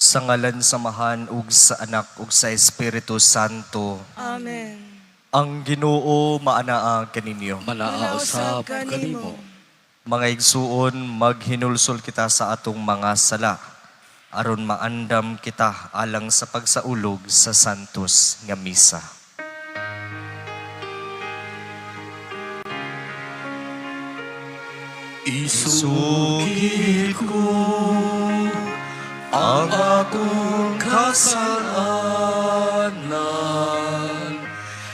Sa ngalan sa Amahan ug sa Anak ug sa Espiritu Santo. Amen. Ang Ginoo maanaa kaninyo. Manaa usab kanimo. Mga igsuon, maghinulsol kita sa atong mga sala aron maandam kita alang sa pagsaulog sa Santos nga Misa. Isugid ko ang akong kasalanan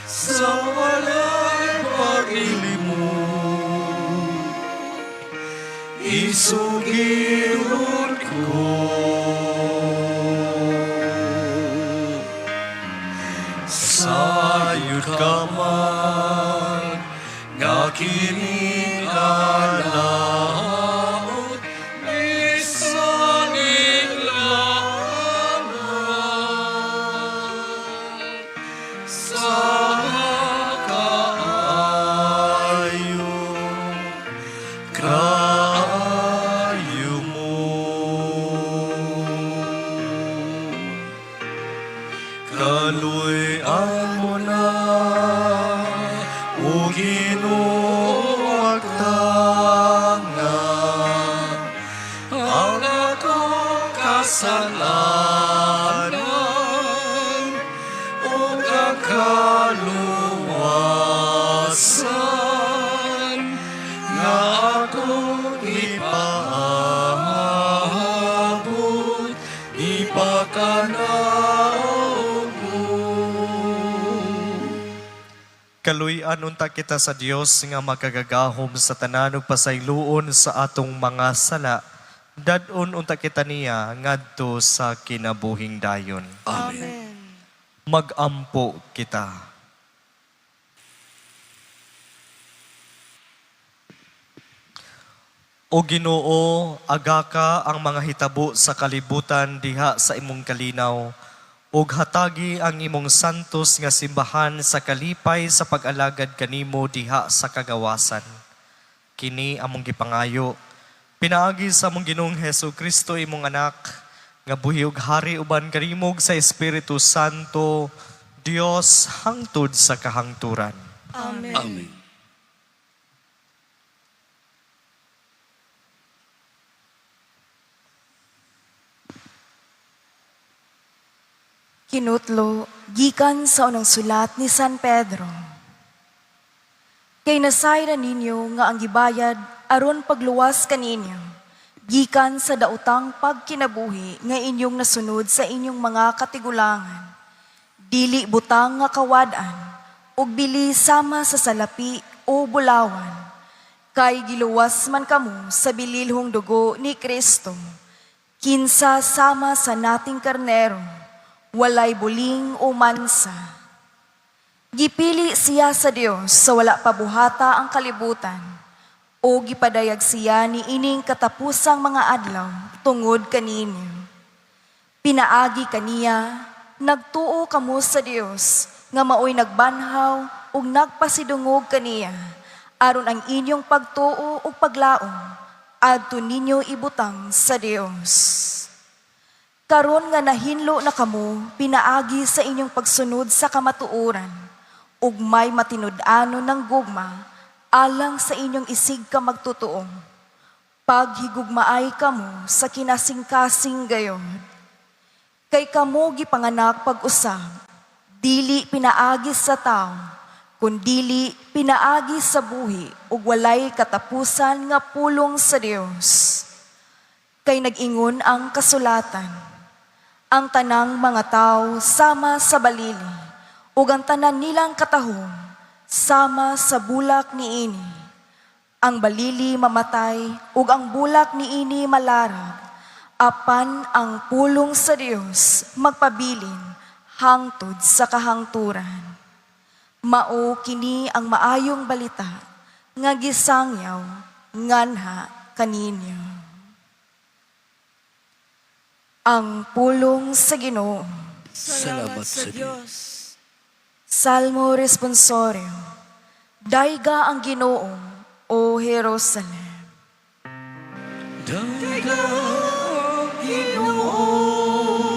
sa walay paglilimot. Isugiron ko sayod ka man nga kining kalaot bisan lamang sa kaayo kaayo mo. Kaluy-an mo na, o Ginoo, agtanga, ang akong kasalanan ug ang kaluwasan nga akong ipaabot, ipakanaog mo. Kaluy-an unta kita sa Dios nga makagagahom sa tanan ug pasayloon sa atong mga sala. Dad-on unta kita niya ngadto sa kinabuhing dayon. Amen. Magampo kita. O Ginoo, agaka ang mga hitabo sa kalibutan diha sa imong kalinaw, ug hatagi ang imong santos nga simbahan sa kalipay sa pag-alagad kanimo diha sa kagawasan. Kini among gipangayo, pinaagi sa among Ginoong Hesus Kristo imong anak, nga buhi ug hari uban kanimo ug sa Espiritu Santo, Dios hangtod sa kahangturan. Amen. Amen. Kinutlo, gikan sa unang sulat ni San Pedro. Kay nasayran ninyo nga ang gibayad aron pagluwas kaninyo, gikan sa daotang pagkinabuhi nga inyong nasunod sa inyong mga katigulangan. Dili butang nga kawad-an, ug bili sama sa salapi o bulawan, kay giluwas man kamo sa bililhong dugo ni Kristo, kinsa sama sa nating karnero, walay buling o mansa. Gipili siya sa Dios sa wala pa buhata ang kalibutan, o gipadayag siya ni ining katapusang mga adlaw tungod kaninyo. Pinaagi kaniya, nagtuo kamo sa Dios nga maoy nagbanhaw ug nagpasidungog kaniya aron ang inyong pagtuo ug paglaom adto ninyo ibutang sa Dios. Karon nga nahinlo na kamo pinaagi sa inyong pagsunod sa kamatuoran ug may matinud-anon ng gugma alang sa inyong isig ka magtutuong. Paghigugmaay kamo sa kinasingkasing gayon. Kay kamo gipanganak pag-usab, dili pinaagi sa tao, kundili pinaagi sa buhi ug walay katapusan nga pulong sa Dios. Kay nag-ingon ang kasulatan, ang tanang mga tao sama sa balili, ug ang tanan nilang katahom sama sa bulak niini. Ang balili mamatay ug ang bulak niini malarag, apan ang pulong sa Dios magpabilin hangtod sa kahangturan. Mao kini ang maayong balita nga gisangyaw nganha kaninyo. Ang pulong sa Ginoo. Salamat sa Diyos. Salmo Responsorio. Dayga ang Ginoo, O Jerusalem. Dayga ang Ginoo.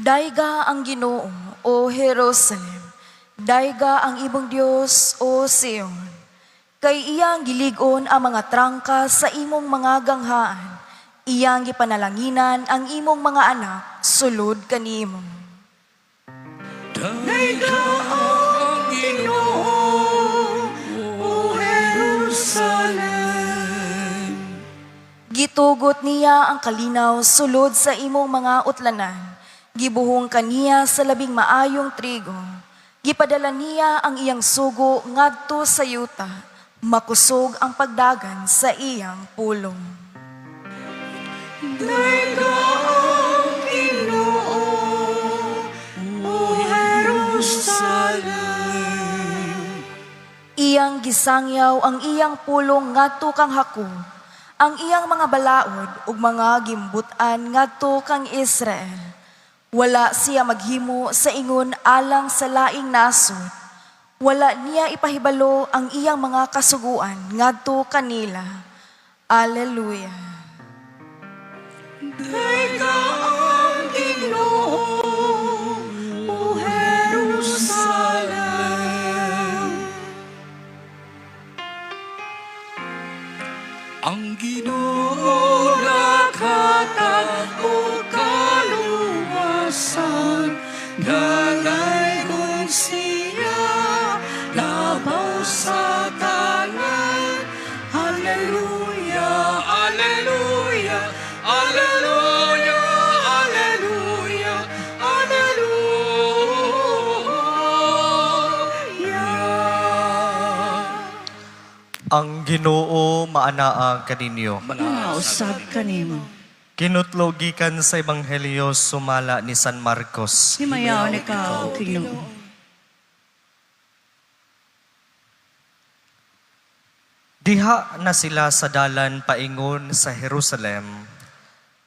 Dayga ang Ginoo, O Jerusalem. Dayga ang imong Dios, O Sion. Kay iyang gilig-on ang mga trangka sa imong mga ganghaan. Iyang gipanalanginan ang imong mga anak sulod kanimo. Dayga ang Ginoo, O Jerusalem. Gitugot niya ang kalinaw sulod sa imong mga utlanan. Gibuhong kaniya sa labing maayong trigo. Gipadala niya ang iyang sugo ngadto sa yuta. Makusog ang pagdagan sa iyang pulong. Dayga ang Ginoo, O Jerusalem. Iyang gisangyaw ang iyang pulong ngadto kang Jacob, ang iyang mga balaod ug mga gimbut-an ngadto kang Israel. Wala siya maghimo sa ingon alang sa laing nasod. Wala niya ipahibalo ang iyang mga kasuguan ngadto kanila. Alleluia. Dayga ang Ginoo, O Jerusalem. Ang Ginoo naghatag og kaluwasan, dalaygon siya labaw sa tanan. Hallelujah, Hallelujah, Hallelujah, Hallelujah, Hallelujah. Ang Ginoo maanaa kaninyo. Mausab kanimo. Kinutlo gikan sa Ebanghelyo sumala ni San Marcos. Himayaon ikaw, Ginoo. Diha na sila sa dalan paingon sa Jerusalem.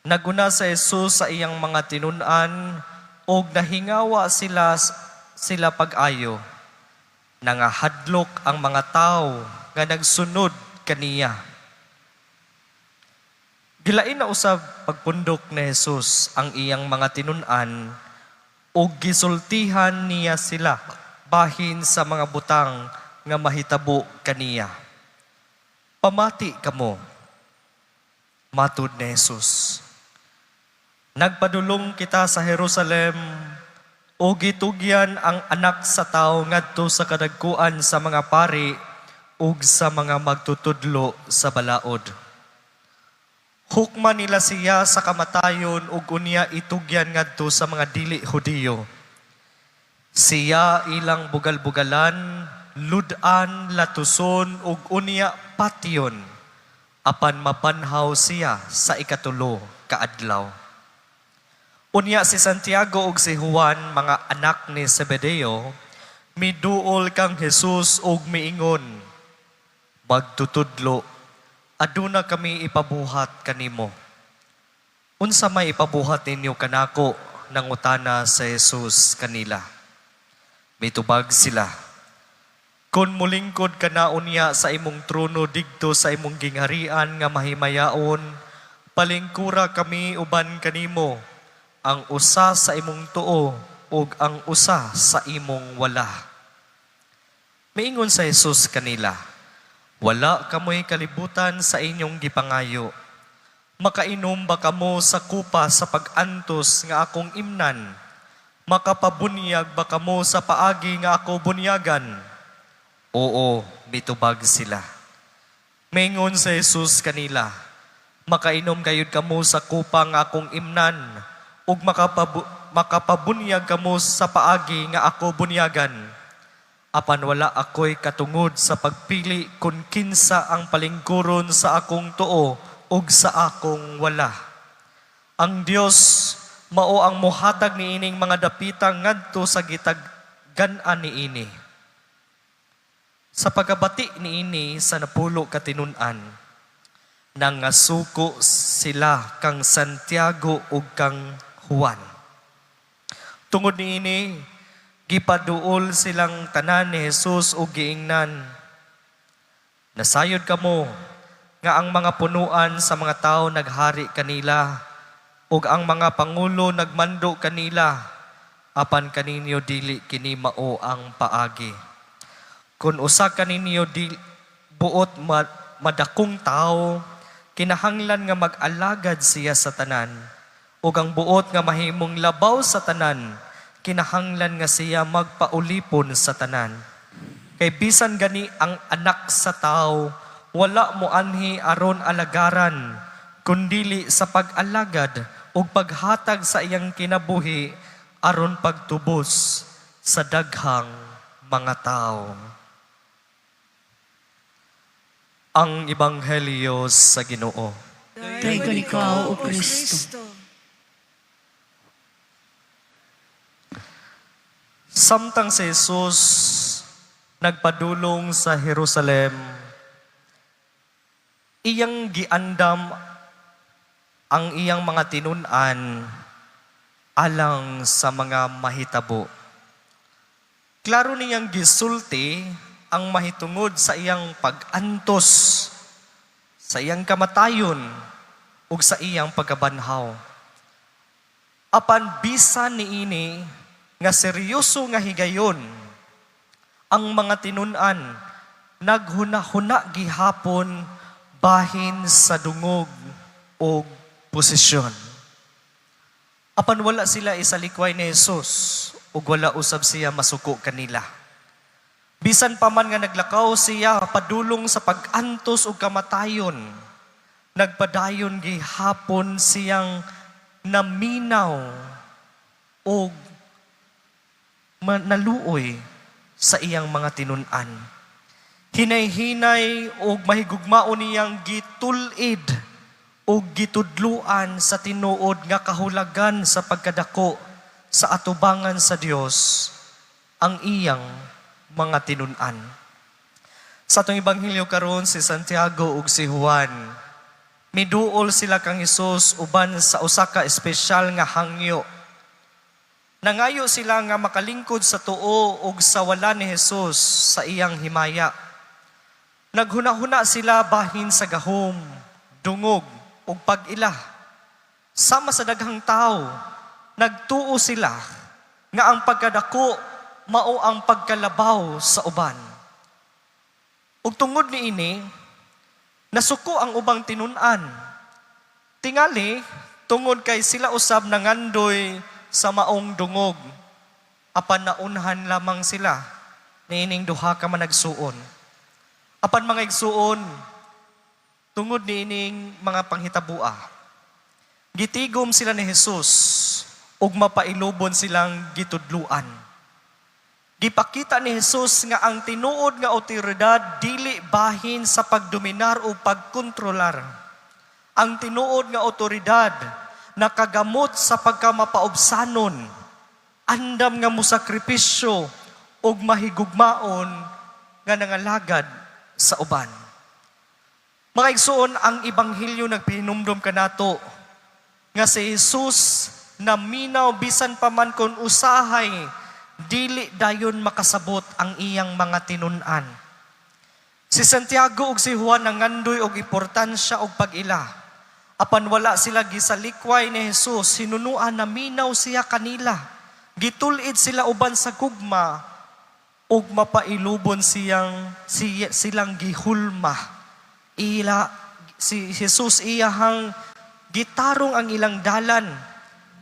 Naguna sa Jesus sa iyang mga tinun-an ug nahingawa sila sila pag-ayo. Nangahadlok ang mga tawo nga nagsunod kaniya. Gilain na usab pagpundok ni Jesus ang iyang mga tinun-an ug gisultihan niya sila bahin sa mga butang nga mahitabo kaniya. "Pamati kamo," matud ni Jesus. "Nagpadulong kita sa Jerusalem ug gitugyan ang Anak sa Tawo ngadto sa kadagkuan sa mga pari ug sa mga magtutudlo sa balaod. Hukman nila siya sa kamatayon ug unya itugyan ngadto sa mga dili Hudiyo. Siya ilang bugal-bugalan, lud-an, latuson ug unya patyon. Apan mabanhaw siya sa ikatulo ka adlaw." Unya si Santiago ug si Juan, mga anak ni Zebedeo, miduol kang Jesus ug miingon, "Magtutudlo, aduna kami ipabuhat kanimo." "Unsa may ipabuhat ninyo kanako?" nangutana sa Jesus kanila. Mitubag sila, "Kung mulingkod ka na unya sa imong trono digto sa imong gingharian nga mahimayaon, palingkura kami uban kanimo, ang usa sa imong tuo ug ang usa sa imong wala." Miingon sa Jesus kanila, "Wala kamoy kalibutan sa inyong gipangayo. Makainom ba kamo sa kupa sa pag-antos nga akong imnan? Makapabunyag ba kamo sa paagi nga ako bunyagan?" "Oo," mitubag sila. Mingon sa Jesus kanila, "Makainom gayud kamo sa kupa nga akong imnan ug makapabunyag kamo sa paagi nga ako bunyagan. Apan wala ako'y katungod sa pagpili kung kinsa ang palingkuron sa akong tuo ug sa akong wala. Ang Dios mao ang muhatag niining mga dapita ngadto sa gitaggan-an niini." Sa pagkabati niini sa 10 ka tinun-an, nangasuko sila kang Santiago ug kang Juan. Tungod niini, gipaduol silang tanan ni Jesus ug giingnan, "Nasayod kamo nga ang mga punuan sa mga tao naghari kanila ug ang mga pangulo nagmando kanila. Apan kaninyo dili kini mao ang paagi. Kung usa kaninyo di buot madakong tao, kinahanglan nga mag-alagad siya sa tanan. Ug ang buot nga mahimong labaw sa tanan, kinahanglan nga siya magpaulipon sa tanan. Kay bisan gani ang Anak sa Tao, wala moanhi aron alagaran, kundili sa pag-alagad ug paghatag sa iyang kinabuhi aron pagtubos sa daghang mga tao. Ang Ebanghelyo sa Ginoo. Daygon ikaw, O Kristo. Samtang si Jesus nagpadulong sa Jerusalem, iyang giandam ang iyang mga tinun-an alang sa mga mahitabo. Klaro niyang gisulti ang mahitungod sa iyang pag-antos, sa iyang kamatayon, ug sa iyang pagkabanhaw. Apan bisan niini nga seryoso nga higayon, ang mga tinun-an naghuna-huna gihapon bahin sa dungog og posisyon. Apan wala sila isalikway ni Jesus ug wala usab siya masuko kanila. Bisan pa man nga naglakaw siya padulong sa pag-antos ug kamatayon, nagpadayon gihapon siyang naminaw og naluoy sa iyang mga tinun-an. Hinay-hinay og mahigugmaon niyang gitul-id og gitudluan sa tinuod nga kahulagan sa pagkadako sa atubangan sa Dios ang iyang mga tinun-an. Sa atong ebanghelyo karon, si Santiago ug si Juan, miduol sila kang Hesus uban sa usa ka espesyal nga hangyo. Nangayo sila nga makalingkod sa tuo ug sa wala ni Hesus sa iyang himaya. Naghuna-huna sila bahin sa gahom, dungog ug pag-ila. Sama sa daghang tao, nagtuo sila nga ang pagkadako mao ang pagkalabaw sa uban. Ug tungod niini, nasuko ang ubang tinun-an. Tingali, tungod kay sila usab nangandoy sa maong dungog, apan naunhan lamang sila niining duha ka managsuon. Apan, mga igsuon, tungod niining mga panghitabua, gitigom sila ni Jesus ug mapailubon silang gitudluan. Gipakita ni Jesus nga ang tinuod nga otoridad dili bahin sa pagdominar o pagkontrolar. Ang tinuod nga otoridad nakagamot sa pagkamapaubsanon, andam nga mosakripisyo ug mahigugmaon nga nangalagad sa uban. Mga igsuon, ang ebanghelyo nagpinumdum kanato nga si Jesus naminaw bisan pa man kon usahay dili dayon makasabot ang iyang mga tinun-an. Si Santiago ug si Juan nangandoy og importansya og pag-ila. Apan wala sila gisalikway ni Jesus, hinunuan naminaw siya kanila. Gitul-id sila uban sa gugma ug mapailubon silang gihulma. Ila si Jesus iyahang gitarong ang ilang dalan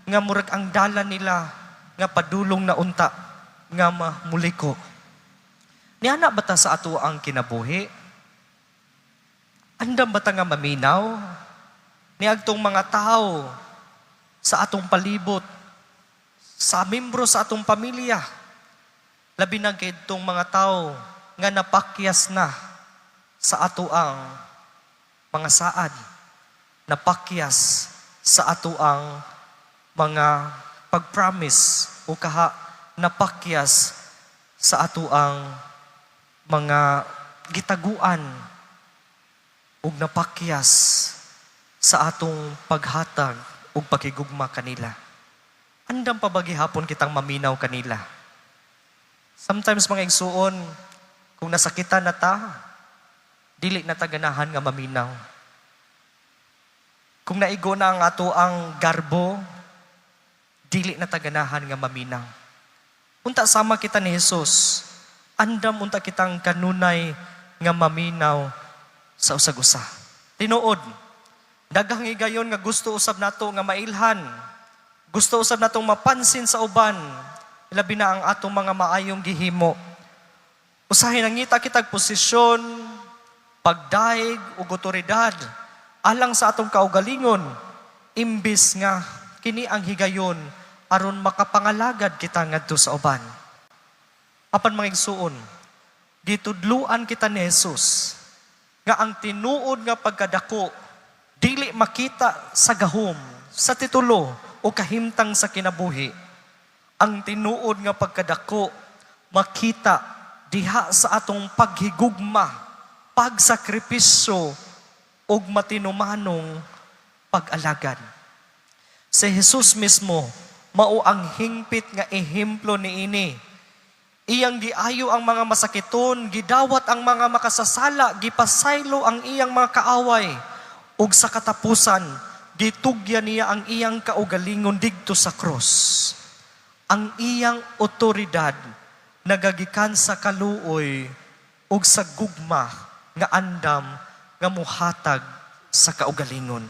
nga murag ang dalan nila nga padulong na unta nga mamuliko. Niana ba ta sa ato ang kinabuhi? Andam ba ta nga maminaw niadtong mga tao sa atong palibot, sa membro sa atong pamilya, labi na kaitong mga tao nga napakyas na sa ato ang mga saad, napakyas sa ato ang mga pag-promise o kaha napakyas sa ato ang mga gitaguan ug napakyas sa atong paghatag ug pakigugma kanila? Andam pa ba gihapon kitang maminaw kanila? Sometimes, mga igsuon, kung nasakitan na ta, dili na ta ganahan nga maminaw. Kung naigo na ang ato ang garbo, Dili na ta ganahan nga maminaw. Unta sama kita ni Jesus, andam unta kitang kanunay nga maminaw sa usag-usa. Tinuod, daghang higayon nga gusto usab nato nga mailhan. Gusto usab natong mapansin sa uban, labi na ang atong mga maayong gihimo. Usahay nangita kitag posisyon, pagdaig ug otoridad alang sa atong kaugalingon, imbis nga kini ang higayon aron makapangalagad kita ngadto sa uban. Apan mga igsuon, gitudluan kita ni Jesus nga ang tinuod nga pagkadako dili makita sa gahom, sa titulo o kahimtang sa kinabuhi. Ang tinuod nga pagkadako makita diha sa atong paghigugma, pagsakripisyo ug matinumanong pag-alagad. Si Jesus mismo mao ang hingpit nga ehemplo niini. Iyang giayo ang mga masakiton, gidawat ang mga makasasala, gipasaylo ang iyang mga kaaway, ug sa katapusan, gitugyan niya ang iyang kaugalingon didto sa krus. Ang iyang otoridad nagagikan sa kaluoy ug sa gugma nga andam nga muhatag sa kaugalingon.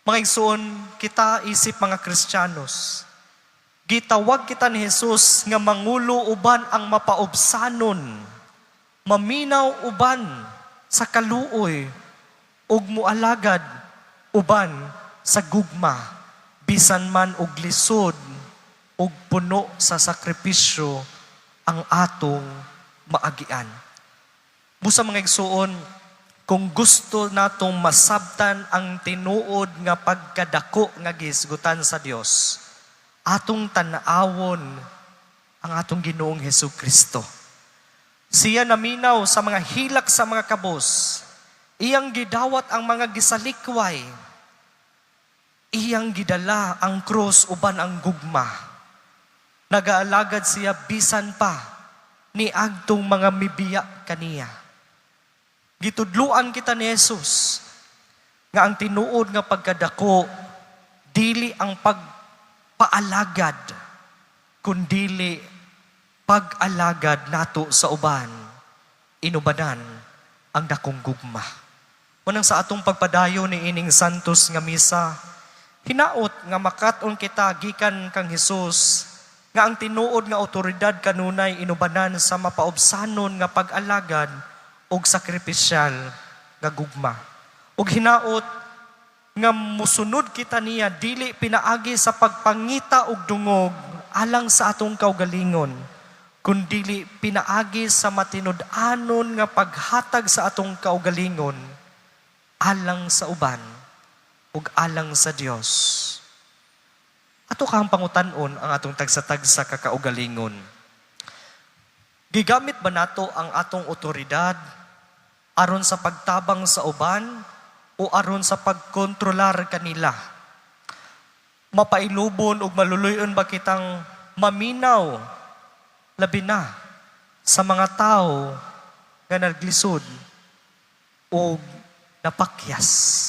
Mga igsoon, kita isip mga Kristiyanos, gitawag kita ni Jesus nga mangulo uban ang mapaubsanon, maminaw uban sa kaluoy, ug mualagad uban sa gugma, bisan man og lisod ug puno sa sakripisyo ang atong maagian. Busa mga igsuon, kung gusto natong masabtan ang tinuod nga pagkadako nga gihisgutan sa Dios, atong tan-awon ang atong Ginoong Hesus Kristo. Siya naminaw sa mga hilak sa mga kabos. Iyang gidawat ang mga gisalikway. Iyang gidala ang krus uban ang gugma. Nagaalagad siya bisan pa ni agtong mga mibiya kaniya. Gitudluan kita ni Jesus nga ang tinuod nga pagkadako dili ang pagpaalagad kundili pag-alagad nato sa uban, inubanan ang dakong gugma. Unang sa atong pagpadayon ni ining santos nga misa, hinaot nga makat-on kita gikan kang Hesus nga ang tinuod nga otoridad kanunay inubanan sa mapaubsanon nga pag-alagad og sakripisyal nga gugma. Og hinaot nga musunod kita niya dili pinaagi sa pagpangita og dungog alang sa atong kaugalingon, kundili pinaagi sa matinud-anon nga paghatag sa atong kaugalingon alang sa uban ug alang sa Dios. Ato kahang pangutan-on ang atong tagsa-tagsa ka kaugalingon. Gigamit ba nato ang atong otoridad aron sa pagtabang sa uban o aron sa pagkontrolar kanila? Mapailubon ug maluluyon ba kitang maminaw labi na sa mga tao nga naglisod og napakyas?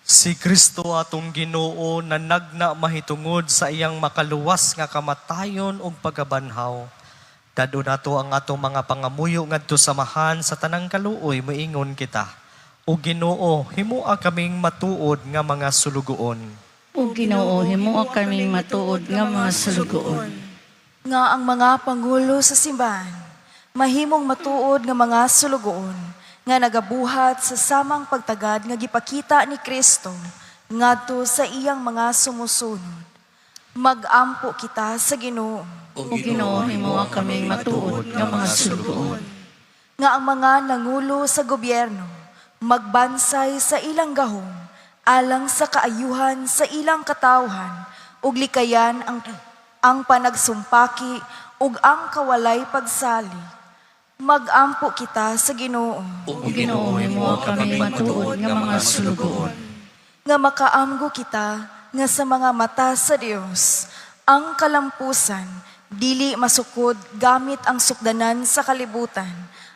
Si Kristo atong Ginoo nanagna mahitungod sa iyang makaluwas nga kamatayon ug pagkabanhaw. Dado nato ang atong mga pangamuyo ngadto sa Amahan sa tanang kaluoy, moingon kita. O Ginoo, himoa kaming matuod nga mga sulugoon. O Ginoo, himoa kaming matuod nga mga sulugoon. Nga ang mga pangulo sa simbahan, mahimong matuod nga mga sulugoon, nga nagabuhat sa samang pagtagad nga gipakita ni Kristo ngadto sa iyang mga sumusunod. Magampo kita sa Ginoo. O Ginoo, himoa kaming matuod nga mga sulugoon. Nga ang mga nangulo sa gobyerno magbansay sa ilang gahom alang sa kaayuhan sa ilang katawhan ug likayan ang ang panagsumpaki ug ang kawalay pagsali. Magampo kita sa Ginoo. O Ginoo, himoa kami matuod nga mga sulugoon. Nga makaamgo kita nga sa mga mata sa Dios ang kalampusan dili masukod gamit ang sukdanan sa kalibutan,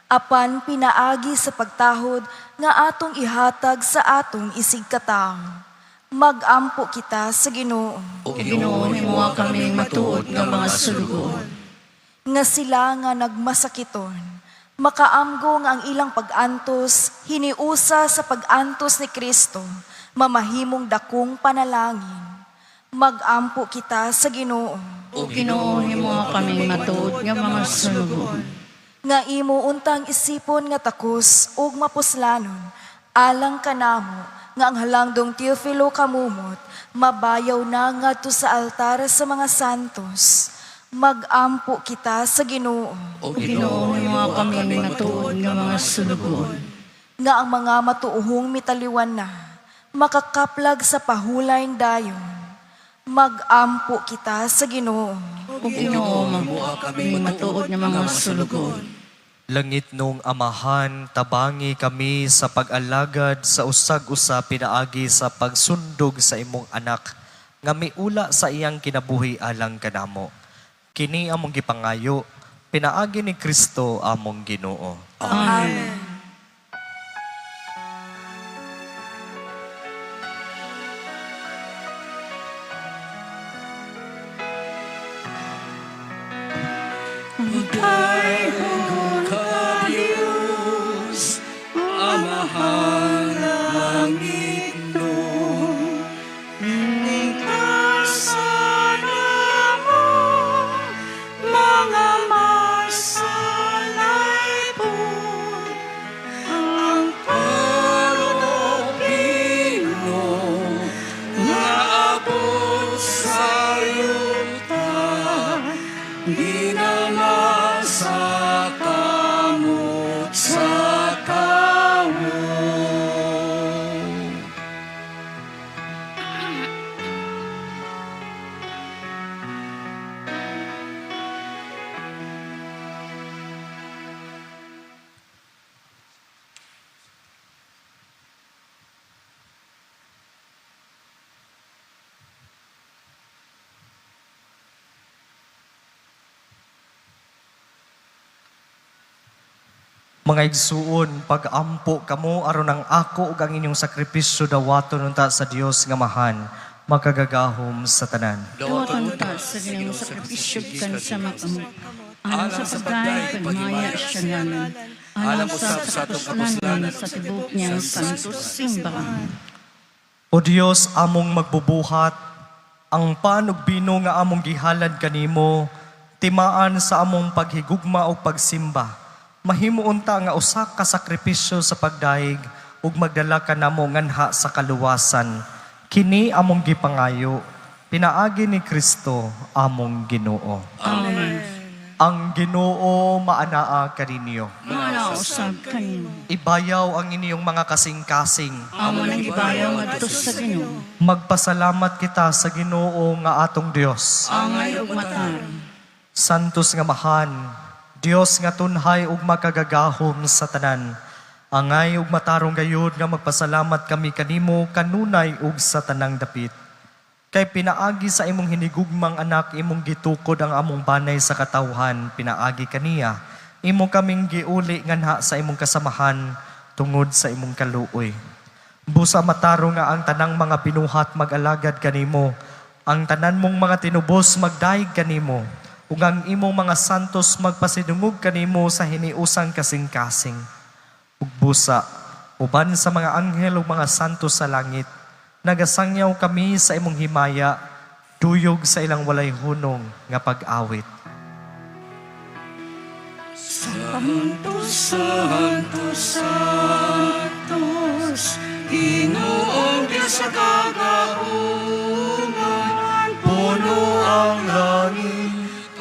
apan pinaagi sa pagtahod nga atong ihatag sa atong isigkatawo. Magampo kita sa Ginoo. O Ginoo, himoa kami matuod nga mga sulugoon. Nga sila nga nagmasakiton, makaamgo nga ang ilang pag-antos hiniusa sa pag-antos ni Kristo, mamahimong dakong panalangin. Magampo kita sa Ginoo. O Ginoo, himoa kami matuod nga mga sulugoon. Nga imo untang isipon nga takos ug mapuslanon, alang kanamo nga ang halangdong Teofilo kamumot mabayaw na ngadto sa altar sa mga santos. Magampo kita sa Ginoo. O Ginoo, himoa kami matuod nga mga sulugoon. Nga ang mga matuohong mitaliwan na makakaplag sa pahulay dayon. Magampo kita sa Ginoo. O Ginoo, himoa kami matuod nga mga sulugoon. Langit nung Amahan, tabangi kami sa pag-alagad sa usag-usa pinaagi sa pagsundog sa imong anak, nga miula sa iyang kinabuhi alang kanamo. Kini among gipangayo, pinaagi ni Kristo among Ginoo. Amen. Pagdaygon ka Diyos, Amahan langit nun. Ligtasan namo, mga masalaypon, ang parokino nga abot sa yuta, dinala sa kamot sa tawo. Mga igsuon, pag-ampo kamo aron ang ako ug ang inyong sakripisyo dawaton unta sa Dios nga Amahan, makagagahom sa tanan. Dawaton ta sa Ginoong sakripisyo kan sa makamot. Alang sa pagdayeg paghimaya siya ngalan. Alang usab sa atong kapuslanan sa tibuok niyang santos simbahan. O Dios, among magbubuhat, ang pan ug bino nga among gihalad kanimo, timaan sa among paghigugma ug pagsimba. Mahimo unta nga usa ka sakripisyo sa pagdayeg ug magdala kanamo nganha sa kaluwasan. Kini among gipangayo, pinaagi ni Kristo among Ginoo. Amen. Ang Ginoo maanaa kaninyo. Maana usab kanimo. Ibayaw ang inyong mga kasing-kasing. Amo nang gibayaw ngadto sa Ginoo. Magpasalamat kita sa Ginoo nga atong Dios. Angay ug matarong. Santos nga Mahan, Dios nga tunhay ug makagagahom sa tanan. Angay ug matarong gayud nga magpasalamat kami kanimo kanunay ug sa tanang dapit. Kay pinaagi sa imong hinigugmang anak imong gitukod ang among banay sa katawhan, pinaagi kaniya imo kaming giuli nganha sa imong kasamahan tungod sa imong kaluoy. Busa matarong nga ang tanang mga binuhat mag-alagad kanimo, ang tanan mong mga tinubos magdayeg kanimo, ug ang imong mga santos magpasidungog kanimo sa hiniusang kasing-kasing. Ug busa, uban sa mga anghel ug mga santos sa langit, nagasangyaw kami sa imong himaya, duyog sa ilang walay hunong nga pag-awit. Santo, Santo, Santos, Ginoong Diyos sa kagahuman, puno ang langit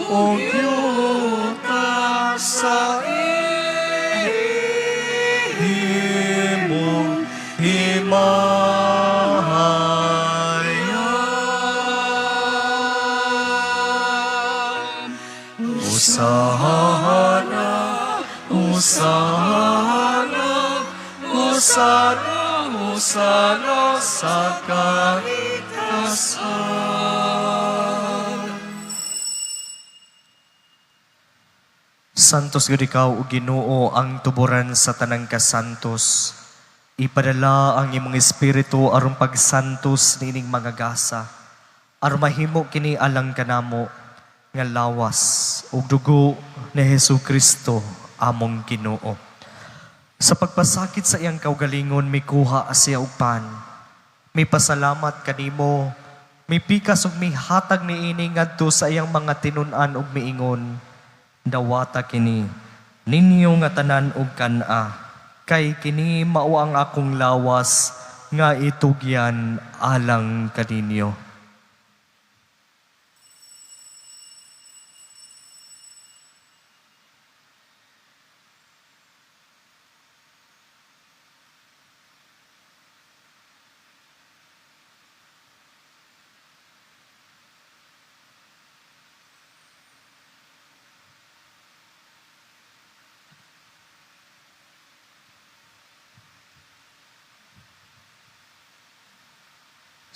ug yuta sa imong himaya. Hosana, Hosana, Hosana sa kaitaasan. Santos gud ikaw o Ginoo ang tuboran sa tanang kasantos. Ipadala ang imong espiritu aron pagsantos niining mga gasa. Aron mahimo kini alang kanamo nga lawas ug dugo ni Hesus Kristo among Ginoo. Sa pagpasakit sa iyang kaugalingon mikuha siya og pan. Mipasalamat kanimo, mipikas ug mihatag niini ngadto sa iyang mga tinun-an ug miingon. Dawata kini ninyo nga tanan og kan-a, kay kini mao ang akong lawas nga itugyan alang kaninyo.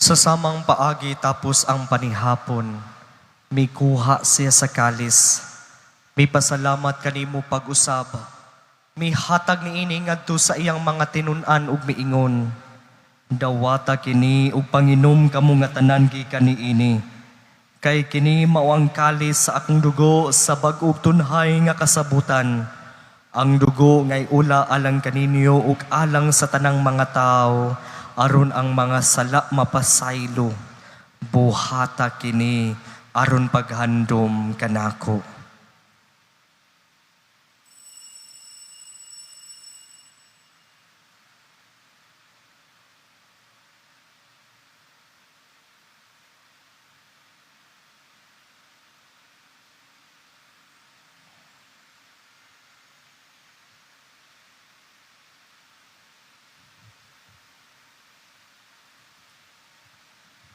Sa samang paagi tapos ang panihapon, mikuha siya sa kalis. Mipasalamat kanimo pag-usab. Mihatag niini ngadto sa iyang mga tinun-an ug miingon. Dawata kini ug panginom kamo nga tanan gikan niini. Kay kini mao ang kalis sa akong dugo sa bag-ong tunhay nga kasabutan. Ang dugo ngay ula alang kaninyo ug alang sa tanang mga tao aron ang mga sala mapasaylo. Buhata kini aron paghandom kanako.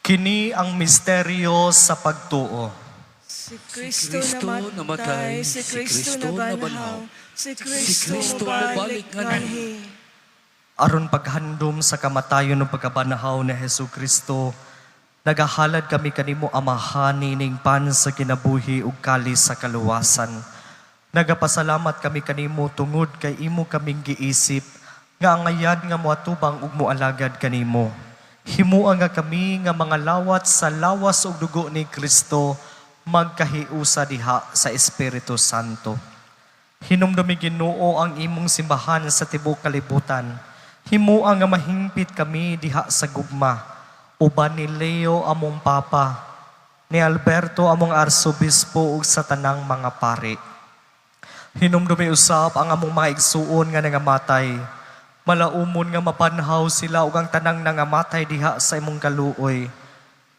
Kini ang misteryo sa pagtuo. Si Kristo namatay, si Kristo nabanhaw, si Kristo mobalik nganhi. Aron paghandom sa kamatayon ug pagkabanhaw ni Hesus Kristo, nagahalad kami kanimo Amahan nining pan sa kinabuhi ug kalis sa kaluwasan. Nagapasalamat kami kanimo tungod kay imo kaming giisip nga angayan nga moatubang ug moalagad kanimo. Himua nga kami nga mga lawat sa lawas ug dugo ni Kristo magkahiusa diha sa Espiritu Santo. Hinumdumi Ginoo ang imong simbahan sa tibuok kalibutan. Himua nga mahingpit kami diha sa gugma. Uban ni Leo among Papa, ni Alberto among Arsobispo ug sa tanang mga pari. Hinumdumi usab ang among mga igsuon nga nangamatay. Malaumon nga mapanhaw sila ug ang tanang nangamatay diha sa imong kaluoy.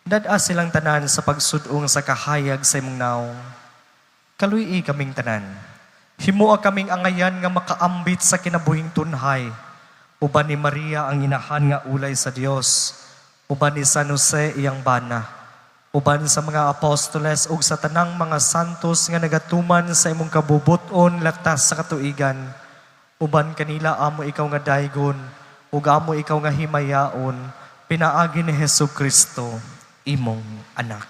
Dad-a silang tanan sa pagsud-ong sa kahayag sa imong naong. Kaluy-i kaming tanan. Himua kaming angayan nga makaambit sa kinabuhing tunhay. Uban ni Maria ang inahan nga ulay sa Dios. Uban ni San Jose iyang bana. Uban sa mga apostoles ug sa tanang mga santos nga nagatuman sa imong kabubuton latas sa katuigan. Uban kanila amo ikaw nga daygon ug amo ikaw nga himayaon pinaagi ni Hesus Kristo imong anak.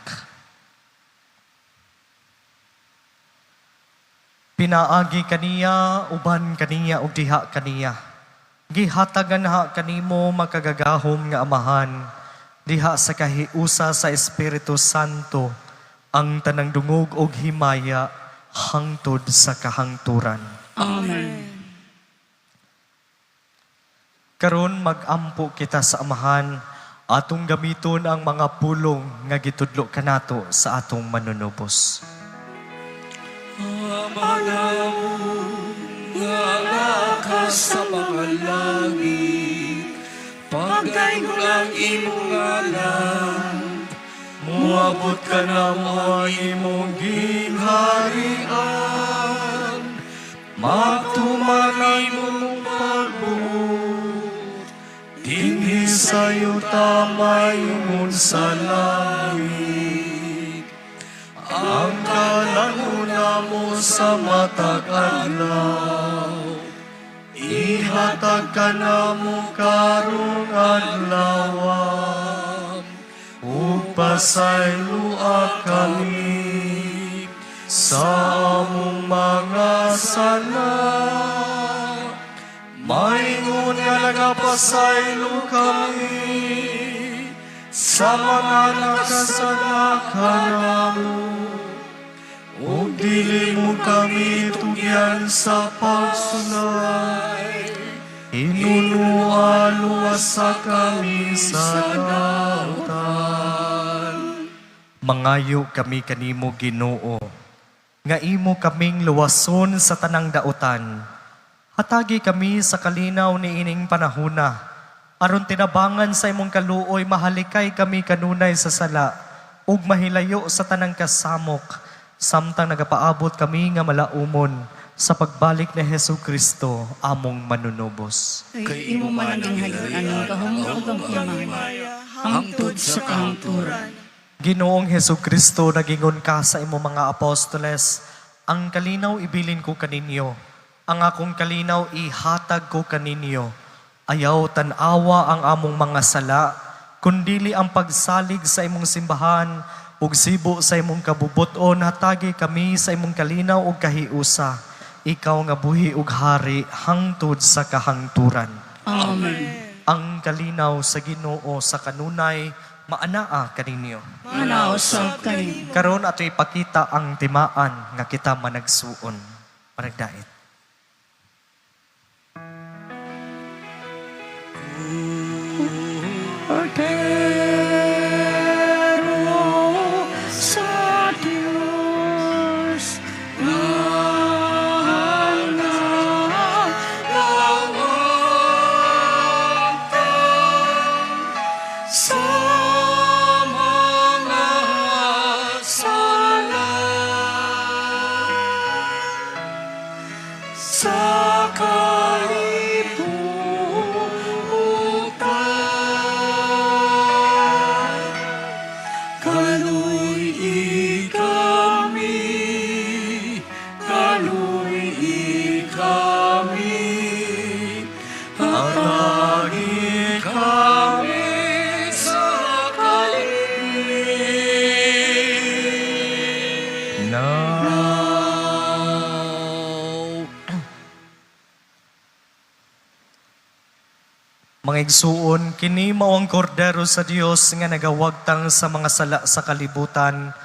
Pinaagi kaniya, uban kaniya ug diha kaniya. Gihatagan ha kanimo makagagahom nga Amahan, diha sa kahiusa sa Espiritu Santo, ang tanang dungog og himaya hangtod sa kahangturan. Amen. Karon magampo kita sa Amahan, atong gamiton ang mga pulong nga gitudlo kanato sa atong manunubos. Ama namon nga naa sa mga langit, pagdaygon ang imong ngalan, moabot kanamo ang imong gingharian, matuman ang imong pagbuot, dinhi sa yuta mayungon sa langit. Ang kalan-on namo sa matag adlaw, Ihatag kanamo karong adlaw, ug pasayloa kami sa among mga sala, maingon nga nagapasaylo kami sa mga nakasala kanamo. Ug dili mo kami tugyan sa pagsulay, hinunua luwasa kami sa dautan. Mangayo kami kanimo, Ginoo, nga imo kaming luwason sa tanang dautan. Hatagi kami sa kalinaw ni ining panahuna, aron tinabangan sa imong kaluoy mahalikay kami kanunay sa sala ug mahilayo sa tanang kasamok, samtang nagapaabot kami nga malaumon sa pagbalik ni Hesus Kristo among manunubos. Kay imo man ang gingharian, ang gahom ug ang himaya, hangtod sa kahangturan. Ginoong Hesus Kristo, nagingon ka sa imong mga apostoles, "Ang kalinaw ibilin ko kaninyo, ang akong kalinaw ihatag ko kaninyo. Ayaw tan-awa ang among mga sala, kundili ang pagsalig sa imong simbahan, ug sibo sa imong kabubuton, hatagi kami sa imong kalinaw ug kahiusa. Ikaw nga buhi ug hari hangtod sa kahangturan." Amen. Ang kalinaw sa Ginoo sa kanunay maanaa kaninyo. Manao sa kanimo. Karon ato ipakita ang timaan nga kita managsuon. Panagdait. Kordero sa Diyos, mahal na Sa mga sala, sa kalibutan, kaluy-i kami, kaluy-i kami, hatagi kami sa kalinaw. Mga igsuon, kini mao ang kordero sa Dios nga nagawagtang sa mga sala sa kalibutan,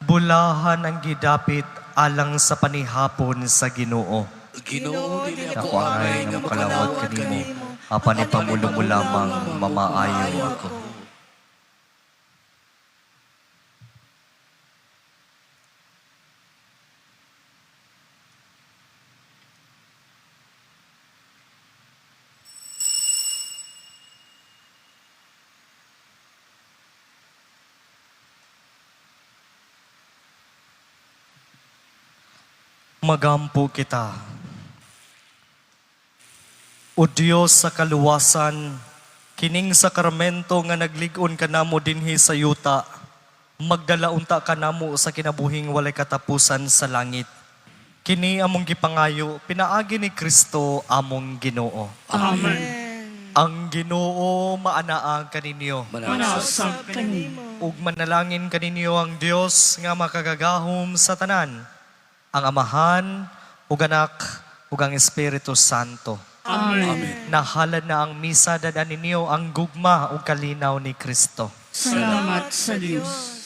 bulahan ang gidapit alang sa panihapon sa Ginoo. Ginoo, dili Ako ako angay angay nga nga makalawat makalawat kanimo, kanimo, apan ipamulo mo lamang mamaayo ako. Magampo kita. O Dios sa kaluwasan, kining sakramento nga naglig-on kanamo dinhi sa yuta, magdala unta kanamo sa kinabuhing walay katapusan sa langit. Kini among gipangayo, pinaagi ni Kristo among Ginoo. Amen. Ang Ginoo maanaa kaninyo. Manao sa kanimo. Ug manalangin kaninyo ang Dios nga makagagahom sa tanan, ang Amahan ug Anak ug ang Espiritu Santo. Amen. Nahalad na ang misa, dad-an ninyo ang gugma ug kalinaw ni Kristo. Salamat sa Diyos.